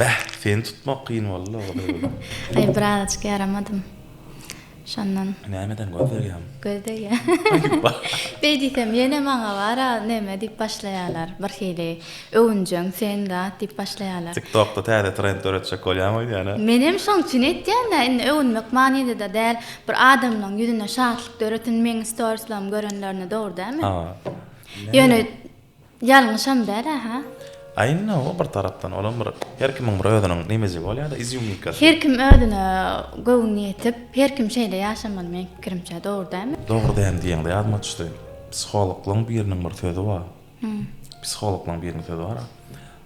Bäh, seni tutmak kyn boldy-la gyzgül. Aý, birazajyk ýaramadym. Şondan. Nämeden göz degýämi? Göz degýär. Beý diýsem, ýene maňa bar-a neme diýip başlaýarlar, birhili öwünjeň sen zat diýip başlaýarlar. TikTokda täze trend döretjek bolýaň öýdýän-ä? Menem şoň üçin etýän-dä, indi öwünmek manyda-da däl, bir adamlaň ýüzünde şatlyk döresin meň storislarymy görenlerinde dogry dälmi? Hawa. Ýöne Ýalňyşam däl-ä, ha? Aý indi o bir tarapdan olam bir her kimiň bir özüniň nemejigi bolýada izýumikasy. Her kim özüne göwni ýetip, her kim şeýle ýaşamaly meň pikirimçe, dogry dälmi? Dogry däl diýeňde ýadyma düşdi. Psihologlaň biriniň bir sözi bar. Psihologlaň biriniň sözi bar.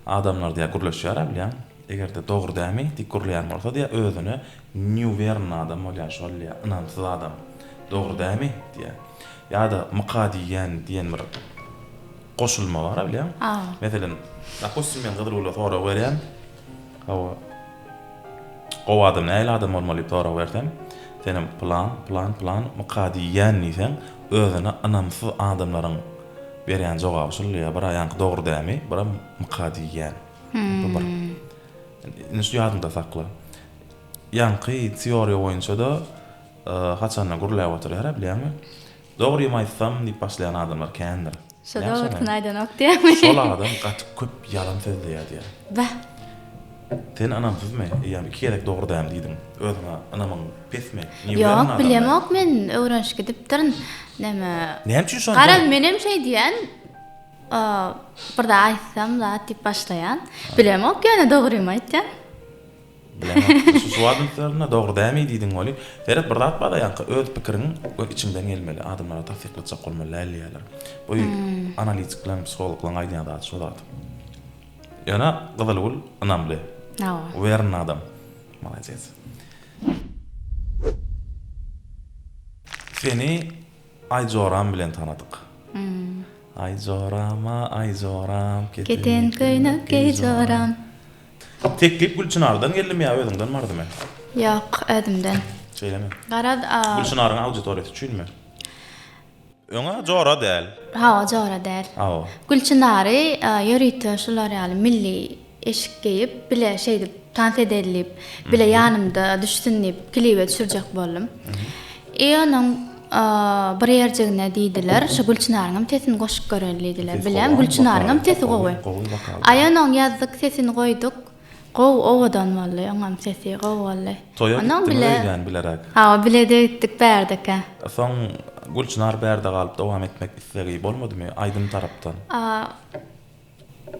Adamlar diýýär gürleşýär-ä bilýäň. Eger-de dogry dämi diýip gürleýän bolsa diýýär özüne newwerny adam bolýar şol diýýär, ynamsyz adam. Dogry dämi diýýär. Ýa-da myka diýýän diýen bir goşulma bar-a bilýäň. Meselem, dopustim men Gyzylgüle sorag berýän. Hawa. Gowy adam nähili adam bolmaly diýip sorag bersem, senem pylan, pylan, pylan myka diýýän diýseň, özüne ynamsyz adamlaryň berýän jogaby şul diýýär. Bir-ä ýaňky dogry dämi, birem myka diýýän. Bu bir. Indi şu ýadyňda sakla. Ýaňky teoriýa boýunça-da haçanda gürläp oturýar-a bilýäňmi? Dogrymy aýtsam diýip başlaýan adamlar kändir. Şo dogrusyny aýdanok diýýäňmi? Şol adam gaty köp ýalan sözleýär diýýär. Beh. Sen ynamsyzmy? Eýýäm iki gezek dogry dämi diýdiň. Özüňe ynamyň pesmi? Ýok, bilemok men öwrenişip gidipdirin. Neme? Näme üçin şonda? Garaz menem şeý diýýän. Bir zat aýtsam zat diýip başlaýan. Bilemok ýöne dogrymy aýtýan. Bilemok. Şu wagt ünslerinde dogry dämi diýdiň weli. Seret bir zat barda ýaňky öz pikiriň öz içiňden gelmeli. Adamlara tassyklatjak bolmaly däl diýýärler. Bu analitikleň, psihologlaryň aýdýan zady şo zat. Ýöne Gyzylgül ynamly. Hawa. Uwerny adam. Malades. Seni Aýjoram bilen tanadyk. Aý jorama, aý joram, Keten köýnek geý joram. Teklip Gülçynardan geldimi ýa özüňden bardymy? Ýok, özümden. Şeýlemi? Garaz, a. Gülçynaryň auditoriýasy üçinmi? Öňe jora däl. Hawa, jora däl. Hawa. Gülçynary ýörite şular ýaly milli eşik geýip, bile şeýdip tans edeli diýip, bile ýanymda düşsün diýip klibe düşürjek boldum. I onuň bir ýerjigine diýdiler, şu Gülçynaryňam sesini goşup göreli diýdiler. Bilýän, Gülçynaryňam sesi gowy. Aý onuň ýazdyk, sesini goýduk. Gowy, owadan boldy, oňam sesi gowy boldy. Toýa gitdiňiz öýdýän bileräk. Hawa, bile-de gitdik bärdekä. Soň Gülçynar bärde galyp dowam etmek islegi bolmadymy aýdym tarapdan?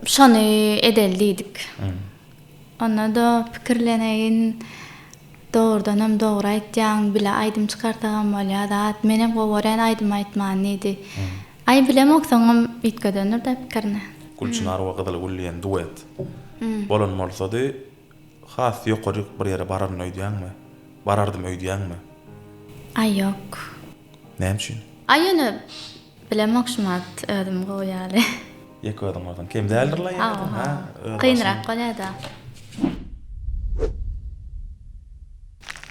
Şony edeli diýdik. Onda-da pikirleneýin. Dogrudanam dogry aýtýaň, bile aýdym çykarsagam bolýar zat. Menem gowy görýän aýdym aýtmany diýdi. Aý bilemok soňam üýtgedendir-dä pikirini. Gülçynar we Gyzylgül diýen duet bolan bolsady has ýokaryk bir ýere bararyn öýdýäňmi? Barardym öýdýäňmi? Aý ýok. Näme üçin? Aý ýöne Bilemok şumat özüm gowy ýaly. Ýeke özüň bolsaň kem däldir-la ýene-de, hä? Hawa, kynrak bolýa-da.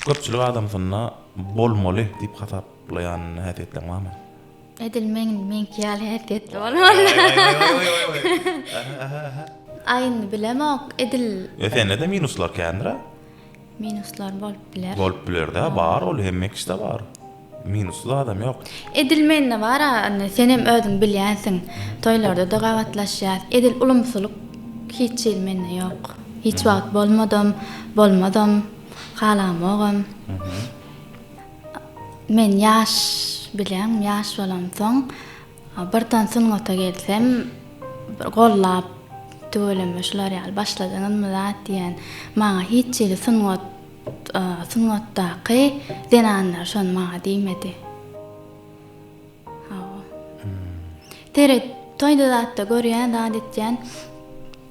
Köpçülik adamsynda bolmaly diýip hasaplaýan häsiýetleň barmy? Edil meň meňki ýaly häsiýetli bolmaly. Aý indi bilemok, edil. Ýa sende-de minuslar kändir-ä? Minuslar bolup biler. Bolup biler-dä, bar ol hemme kişide bar. Minussyz adam ýok. Edil mende bar-a, indi senem özüň bilýänsiň. Toýlarda-da gabatlaşýas. Edil ulumsylyk hiç hili mende ýok. Hiç wagt bolmadam, bolmazam, halamogam. Men ýaş, bilýäň, ýaş bolamsoň, birden sungata gelsem, bir gollap, tüweleme şular ýaly başladyňyzmy zat diýen, maňa hiç hili sungat Sungatdaky zenanlar şony maňa diýmedi. Hawa. Seret, toýda zatda görýän zat etýän.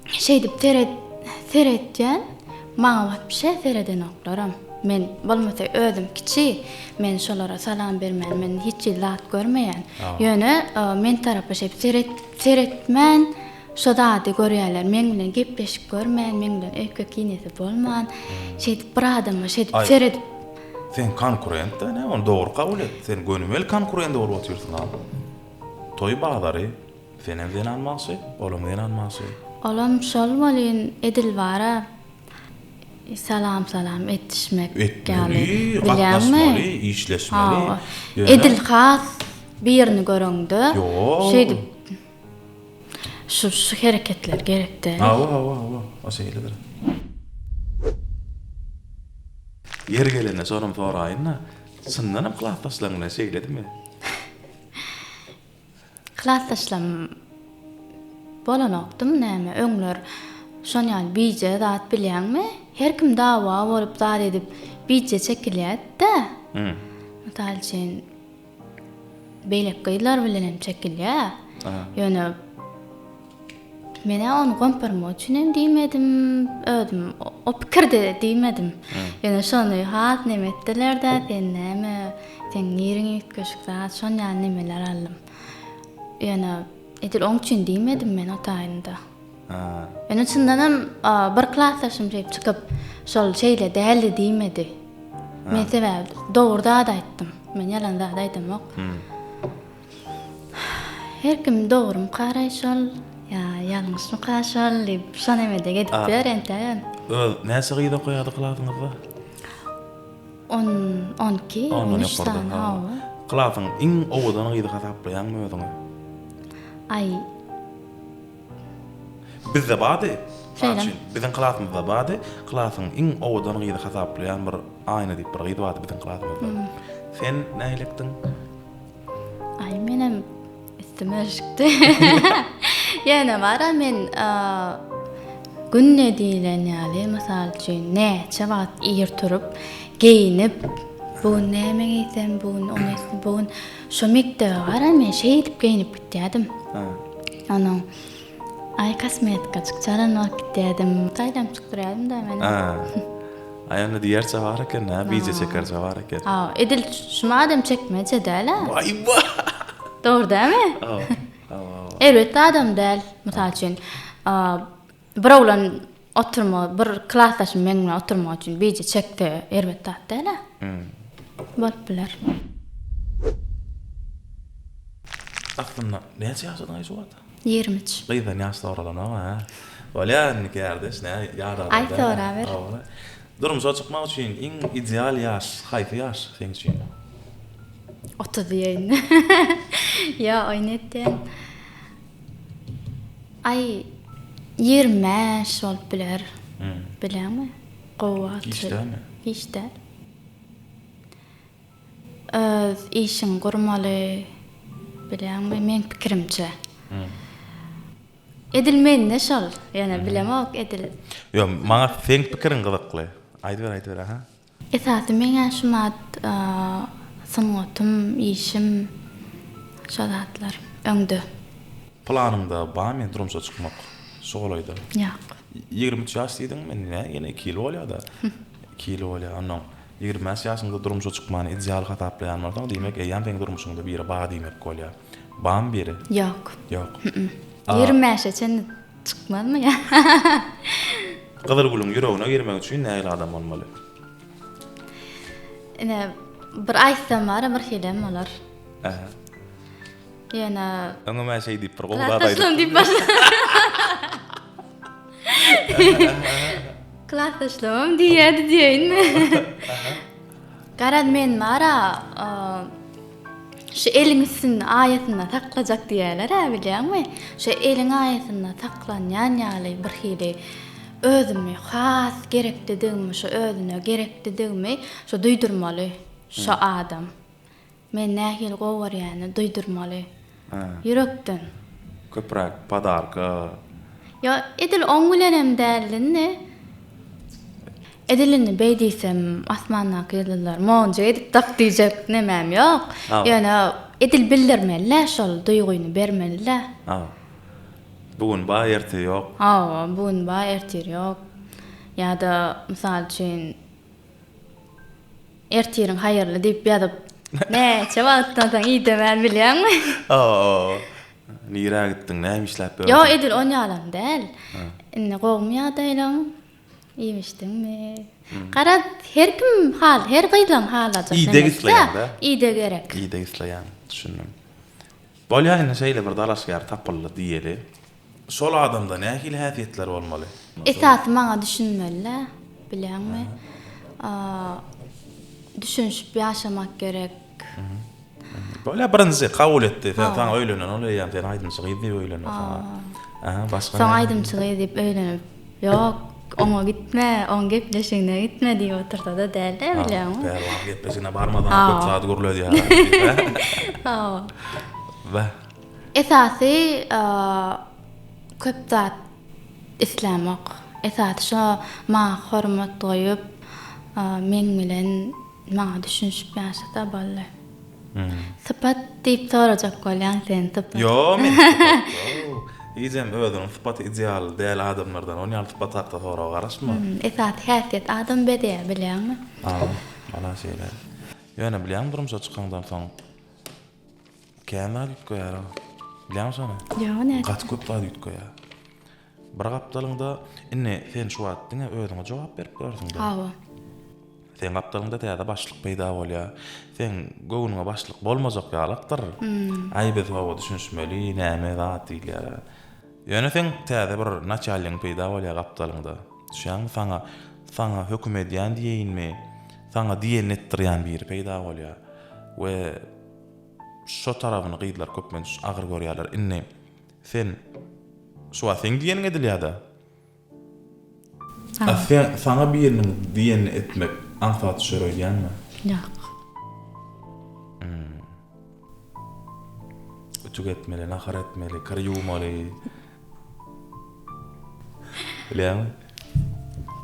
Şeýdip seret, seretýän, maňa wapşe seredenoklaram. Men bolmasa özüm kiçi, men şolara salam bermän men hiç hili zat görmeýän. Ýöne men tarapa şeýdip seret, seretmän Şo zady görýärler, meň bilen gepleşik görmän, meň bilen öýke-kinesi bolman, şeýdip bir adama şeýdip seredip. Sen konkurent-dä, näme ony dogry kabul et. Sen gönümel konkurent bolup otyrsyň al. Toý bazary, senem zenan bagşy, olam zenan bagşy. Olam şol welin edil bar-a. Salam salam etişmek ýaly. Etmeli, gatnaşmaly, işleşmeli. Edil has birini göreňde şeýdip şu şu hereketler gerek däl. Hawa hawa hawa o şeýledir. Ýeri gelende şonam soraýyn-da, çyndanam klasdaşlaryň bilen şeýledimi? Klasdaşlarym bolanokdym näme öňler şon ýaly bije zat bilýäňmi her kim dawa bolup zat edip bije çekilýätdä mysal üçin beýleki gyzlar bilenem çekilýä ýöne Menä ony gomparmak üçin hem diýmedim, özüm o pikirde diýmedim. Ýöne şony has neme etdiler-dä, sen näme, seň niriň üýtgeşik zat, şon ýaly nemeler aldym. Ýöne edil oň üçin diýmedim men o taýynda. Ýöne çyndanam bir klasdaşym şeýdip çykyp, şol şeýle däldi diýmedi. Men sebäbi dogry zat aýtdym. Men ýalan zat aýdamok. Her kim dogrumyka raý şol ýa ýalňyşmyka şol diýip şo nemede gedip ýör entägem. Öz näçe gyz okaýardy klasyňyzda? On, 12, 13 sany hawa. Klasyň iň owadan gyzy hasaplaýaňmy özüňi? Aý. Bizde bardy. Mysal üçin, biziň klasymyzda bardy. Klasyň iň owadan gyzy hasaplaýan bir Aýna diýip bir gyz bardy biziň klasymyzda. Sen nähilekdiň? Aý menem üstüm örüşikdi. Ýöne bara men günde diýlen ýaly mysal üçin näçe wagt ir turup geýinip bu gün näme geýsem bu gün ony bu gün şo mekdebe bara men şeýdip geýinip gitýädim. Onuň aý kosmetikajyk çalan wagt gitýädim. Saýlanyp çykdyrýadym-da men. Aý onda diýerçe bar eken hä, bije çekerçe bar eken. Hawa, edil şu madem çekmeçe däl-ä. Waý-wa! Dogry dälmi? Hawa, hawa, hawa. Erbet adam däl, mysal üçin, bir oglan oturma, bir klasdaşym meň bilen oturmak üçin bije çekse erbet zat däl-ä. Bolup biler. Aslynda näçe ýaşadyň-aý şu wagt? 23. Gyzdan ýaş soralanok hä. Bolýa indi kärdeş nä ýadadyň Aý soraber. Durmuşa çykmak üçin iň ideal ýaş haýsy ýaş seň üçin? 30 diýeýin. Ýa oýun etýän. Aý 25 bolup biler. Bilýäňmi? Gowy wagt. Giç dälmi? Giç däl. Öz işiňi gurmaly bilýäňmi meň pikirimçe. Edil mende şol ýöne bilemok edil. Ýok maňa seň pikiriň gyzykly. Aýdyber aýdyber aha. Esasy meňä şumat sungatym işim şo zatlar öňde. Planyňda barmy durmuşa çykmak şu golaýda? Ýok. 23 ýaş diýdiňmi indi nä ýene 2 ýyl bolýada. 2 ýyl bolýa onnoň. 25 ýaşyňda durmuşa çykmany ideal hasaplaýan bolsaň, diýmek, eýýäm seň durmuşyňda biri bar diýmek bolýar. Barmy biri? Ýok. Ýok. 25-e çenli çykmazmy ýa? Gyzylgülüň ýüregine girmek üçin nähili adam bolmaly? Ine, bir aýtsam bar-a, bir hilem bolar. Ähä. Ýöne. Öňem-ä şeý diýip bir gowy zat aýdypdyň. diýip başla. Klasdaşlarym diýýärdi diýeýinmi? Garaz men bara şu eliň üstünde aýasynda saklajak diýýärler-ä bilýäňmi? Şu eliň aýasynda saklanýan ýaly birhili özümi has gereklidigimi, şu özüne gereklidigimi şu duýdurmaly şu adam. Men nähili gowy görýänini duýdurmaly. Ýürekden. Köpräk podarka. Ýok, edil oň bilenem däldi indi. Edil indi beý diýsem, asmandaky ýyldyzlar monjuk edip dak diýjek nemäm ýok. Ýöne edil bildirmeli-dä şol duýgyny bermeli-dä. Hawa. Bu gün bar, ertir ýok. Hawa, bu gün bar, ertir ýok. Ýa-da, mysal üçin, Ertiriň haýyrly diýip ýazyp, näçe wagtdan soň idemän bilýäňmi? Hawa. Nirä gitdiň, näme işläp ýörsüň? Ýok, edil on ýalam däl. Indi gowumy ýagdaýlaň? Iýip-içdiňmi? Garaz, her kim hal, her gyzlaň halajak Ideg isleýäň-dä? Ideg gerek. Ideg isleýäň, düşündim. Bolýa indi şeýle bir dalaşgär tapyldy diýeli. Şol adamda nähili häsiýetler bolmaly? Esasy maňa düşünmeli-dä. bilýäňmi? Düşünişip ýaşamak gerek. Bolýa birinji kabul etdi. Sen saňa öýlenen ol eýýäm sen aýdymçy gyz diýip öýlendi saňa. Aha, başga. Soň aýdymçy gyz diýip öýlenip, ýok, oňa gitme, oň gepleşigine gitme diýip otursa-da däl-dä bilýäňmi? Pälwan gepleşigine barmadan köp zat gürledýär. Hawa. Beh. Esasy köp zat islämok. Esasy şo maňa hormat goýup, meň bilen Maňa düşünişip ýaşasa boldy. Sypat diýip sorajak bolýaň sen sypat. Ýo men sypat ýo. Hijem özüniň sypaty ideal däl adamlardan on ýaly sypat hakda soraga garaşma. Esasy häsiýet adam bezeýär bilýäňmi? Hawa, wala şeýle. Ýöne bilýäňmi durmuşa çykaňdan soň kän zat üýtgeýär-ow. Bilýäňmi şony? Ýo nädip? Gaty köp zat üýtgeýär. Bir gapdalyňda indi sen şu wagt diňe özüňe jogap berip ýörsüň-dä. Hawa. Seň gapdalyňda täze başlyk peýda bolýar. Seň göwnüňe başlyk bolmajak ýalakdyr. Aý biz hawa düşünişmeli, näme zat diýilýär. Ýöne seň täze bir naçalnigiň peýda bolýar gapdalyňda. Düşýäňmi saňa saňa höküm edýän diýeýinmi, saňa diýenini etdirýän biri peýda bolýar. We şo tarabyny gyzlar köplenç agyr görýärler. Indi Sen şu wagt seň diýeniň edilýär-dä. A sen saňa biriniň diýenini etmek aňsat düşer öýdýäňmi? Ýok. Ütük etmeli, nahar etmeli, kir ýuwmaly. Bilýäňmi?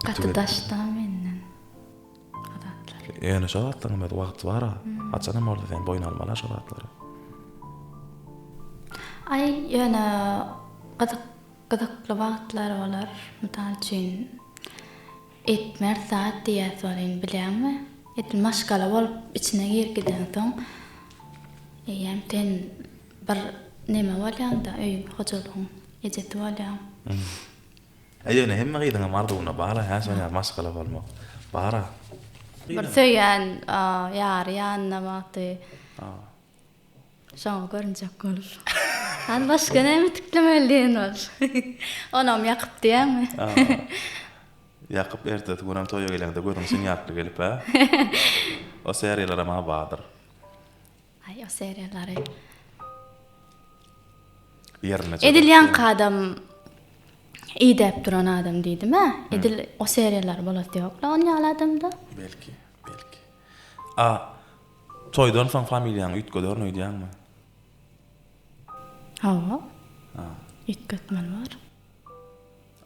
Gaty daşda menden. Zatlar. Ýöne şo zatlaryň öz wagty bar-a. Haçanam bolsa sen boýun almaly-a şo zatlary. Aý, ýöne gyzyk, gyzykly wagtlar bolar. Mysal üçin, etmeris zat diýýäs welin, bilýäňmi? Edil maşgala bolup içine girip gideňsoň, eýýäm sen bir neme bolýaň-da, öýüň, hojalygyň ejesi bolýaň. Äý ýöne hemme gyzyňam arzuwynda bar-a hä şon ýaly maşgala bolmak. Bar-a. Bir söýen ýary ýanynda wagty. Şoňa görünjek bolup. Hany başga näme tiklemeli diýen bol. Onam ýakyp diýäňmi? Ýakyp ertesi günem toýa geleňde gözüň sinýakly gelip hä. O seriýalaram-a bardyr. Aý o seriýalary. Ýerine Edil ýaňky adam idäp duran adam diýdim-ä. Edil o seriýalar bolasy ýok-la on ýaly adamda. Belki, belki. A toýdan soň familiýaňy üýtgederin öýdýäňmi? Hawa. Üýtgetmeli bor.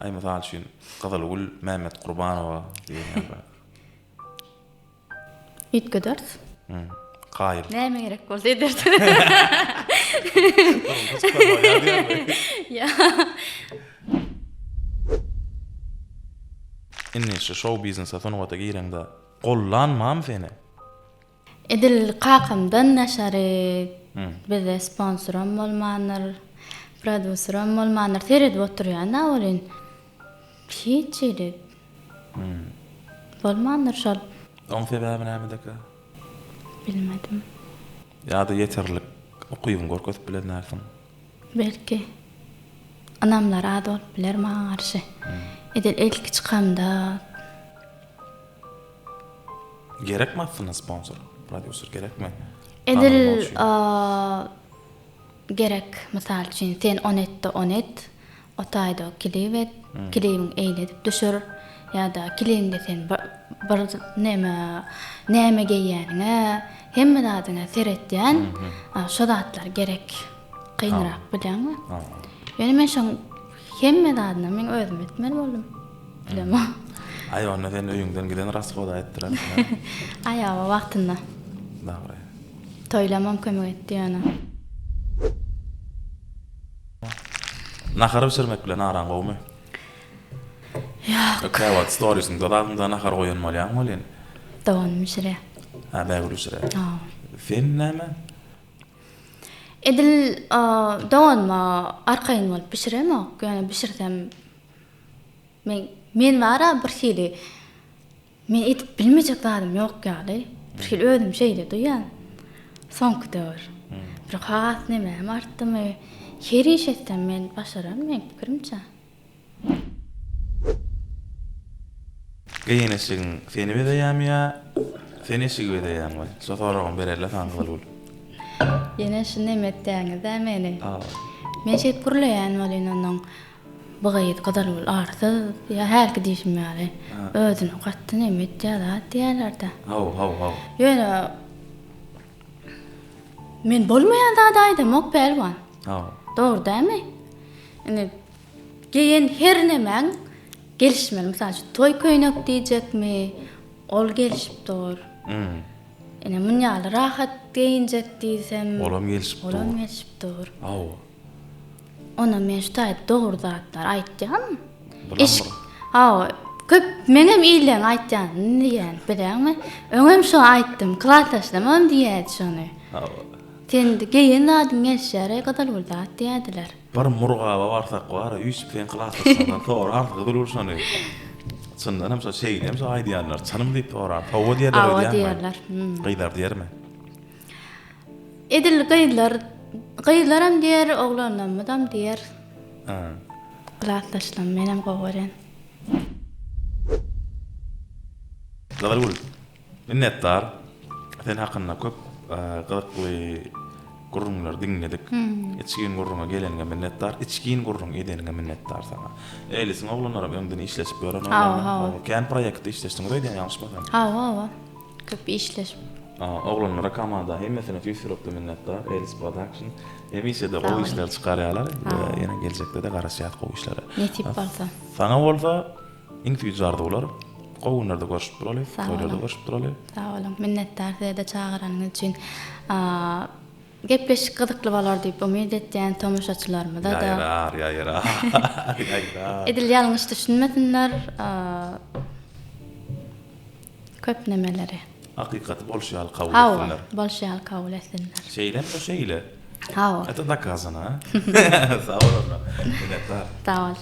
Aý mysal üçin Gyzylgül Mämmetgurbanowa diýen ýaly. Üýtgederis. Kaýyl. Näme gerek bolsa ederis. Indi şu şou biznese sungata gireňde gollanmamy seni? Edil kakamdan daşary bizde sponsoram bolmandyr, produseram bolmandyr. Seredip oturýan-da welin hiç hili Bolmandyr şol. Oň sebäbi nämedeka? Bilmedim. Ýa-da ýeterlik ukybyňy görkezip bilen dälsiň. Belki. Ynamlary az bolup biler maňa garşy. Edil ilki çykamda. Gerekmi aslynda sponsor, prodýuser gerekmi? Edil gerek. Mysal üçin sen ony et-de ony et. O taýda klip et, klibiň eýle edip düşür ýa-da klibiňde sen bir neme näme geýýäniňe, hemme zadyňa seretýän, şo zatlar gerek. Kynrak bilýäňmi? Ýöne men şoň hemme zadyny men özüm etmeli boldum. Bilemok. Aý onda sen öýüňden giden rashoda etdirersiň. Aý hawa wagtynda. Dogry. Toýlamam kömek etdi ýöne. Nahar bişirmek bilen araň gowumy? Ýok. Käwagt storiesinde zadyňda nahar goýan bolýaň welin. Doganym bişirýär. Hä, Bägül bişirýär. Hawa. Sen näme? Edil doganyma arkaýyn bolup bişiremok. Ýöne bişirsem men men bar-a birhili Men edip bilmejek zadym ýok ýaly. Bir hili özüm şeýle duýýan. Soňky döwür. Bir has nemäm artdymy? Her iş etsem men başaran meň pikirimçe. Geýen eşigiň seni bezeýärmi ýa sen eşigi bezeýäňmi? Şo soragam bereli saňa Gyzylgül. Ýene şu neme etýäňiz-dä meni. Men şeýdip gürleýän welin onnoň bu gyz Gyzylgül arsyz ýa hälki diýşim ýaly özüni gaty neme etýär zat diýýärler-dä. Haw, haw, haw. Ýöne men bolmaýan zady aýdamok Pälwan. Haw. Dogry dälmi? Indi geýen her nemäň gelişmeli. Mysal üçin toý köýnek diýjekmi, ol gelişip dur. Ine mun ýaly rahat geýinjek diýsem, Olam gelişip dur. Olam gelişip dur. Hawa. Onda men şu taýda dogry zatlar aýtýan. Eşik. Hawa, köp meňem illeň aýtýanyny diýýän, bilýäňmi? Öňem şo aýtdym, klasdaşlarymam diýýärdi şony. Hawa. Sen geýen zadyň gelişýär-eý Gyzylgül zat diýýärdiler. Bir Murgaba barsak bar-a, üýşüp seň klasdaşlaryňdan sorarys Gyzylgül şony. Çyndanam şo şeýlem şo aýdýanlar çynymy diýip sorarys. Hawa diýerler Hawa öýdýäňmi? diýerler. Gyzlar diýermi? Edil gyzlar, gyzlaram diýer, oglanlarymyzam diýer. Hä. Klasdaşlarym menem gowy görýän. Gyzylgül, minnetdar. Sen hakynda köp gyzykly gürrüňler diňledik. Içgin gürrüňe geleniňe minnetdar. Içgin gürrüň edeniňe minnetdar saňa. Elisiň oglanlaram öňden işleşip ýören oglanlar. Hawa. Kän proýektde işleşdiňiz öýdýän ýalňyşmasam. Hawa, hawa. Köp işleşip. Oglanlara komanda hemmesine tüýs ýürekden minnetdar Elis Production hemişede gowy işler çykarýarlar we ýene geljekdede garaşýas gowy işlere. Nesip bolsa. Saňa bolsa iň süýji arzuwlar gowy günlerde görüşip duraly toýlarda görüşip duraly. Sag boluň minnetdar sizede çagyranyňyz üçin. Gepleşik gyzykly bolar diýip umyt etýän tomaşaçylarymyza-da. Ýaýrar ýaýrar ýaýrar. Edil ýalňyş düşünmesinler. Köp nemeleri. Hakykaty bolşy ýaly kabul etsinler. Hawa, bolşy ýaly kabul etsinler. Şeýlemi bu şeýle. Hawa. Eto dokazano. Sag bol onda. Minnetdar. Sag bol.